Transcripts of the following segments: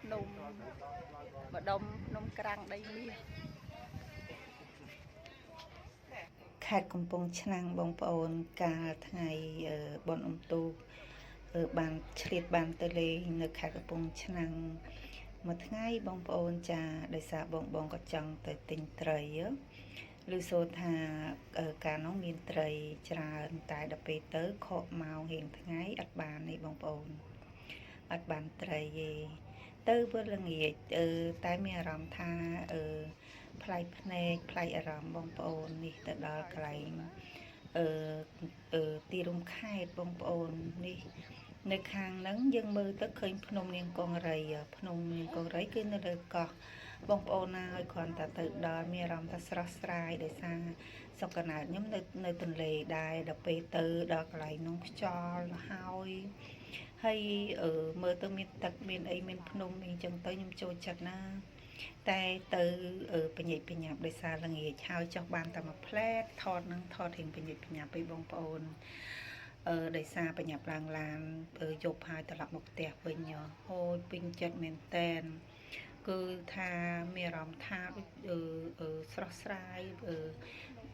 ភ្នំម្ដុំភ្នំក្រាំងដីមាស ខេត្តកំពង់ឆ្នាំងបងប្អូនកាលថ្ងៃបុណ្យអុំទូកបានឆ្លៀតបានទៅលេងនៅខេត្តកំពង់ឆ្នាំងមួយថ្ងៃបងប្អូនចាដោយសារបងបងក៏ចង់ទៅទិញត្រីឬសូថាកាលនោះមានត្រីច្រើនតែដល់ពេលទៅខកម៉ោងរៀងថ្ងៃអត់បាននេះបងប្អូនអត់បានត្រីទេទៅវិលល្ងាចតែមានអារម្មណ៍ថាប្លែកភ្នែកប្លែកអារម្មណ៍បងប្អូននេះទៅដល់កន្លែងអឺអឺទីរួមខេត្តបងប្អូននេះនៅខាងហ្នឹងយើងមើលទៅឃើញភ្នំនាងកង្រីភ្នំនាងកង្រីគឺនៅលើកោះបងប្អូនណាឲ្យគ្រាន់តែទៅដល់មានអារម្មណ៍ថាស្រស់ស្រាយដោយសារស្រុកកណើតខ្ញុំនៅនៅទន្លេដែរដល់ពេលទៅដល់កន្លែងនោះខ្យល់ហើយហើយមើលទៅមានទឹកមានអីមានភ្នំអីចឹងទៅខ្ញុំចូលចិត្តណា តែទៅបញ្ញាបញ្ញាប់ដោយសារល្ងាចហើយចុះបានតែមួយផ្លែតថតនឹងថតរៀងបញ្ញាបញ្ញាប់ពេកបងប្អូនដោយសារបញ្ញាប់ឡើងឡានយប់ហើយត្រឡប់មកផ្ទះវិញអូយពេញចិត្តមែនតែនគឺថាមានអារម្មណ៍ថាដូចស្រស់ស្រាយ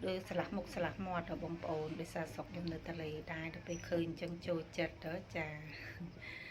ដូចឆ្លាស់មុខឆ្លាស់មាត់ដល់បងប្អូនដោយសារស្រុកខ្ញុំនៅទន្លេដែរដល់ពេលឃើញអញ្ចឹងចូលចិត្តទៅចា។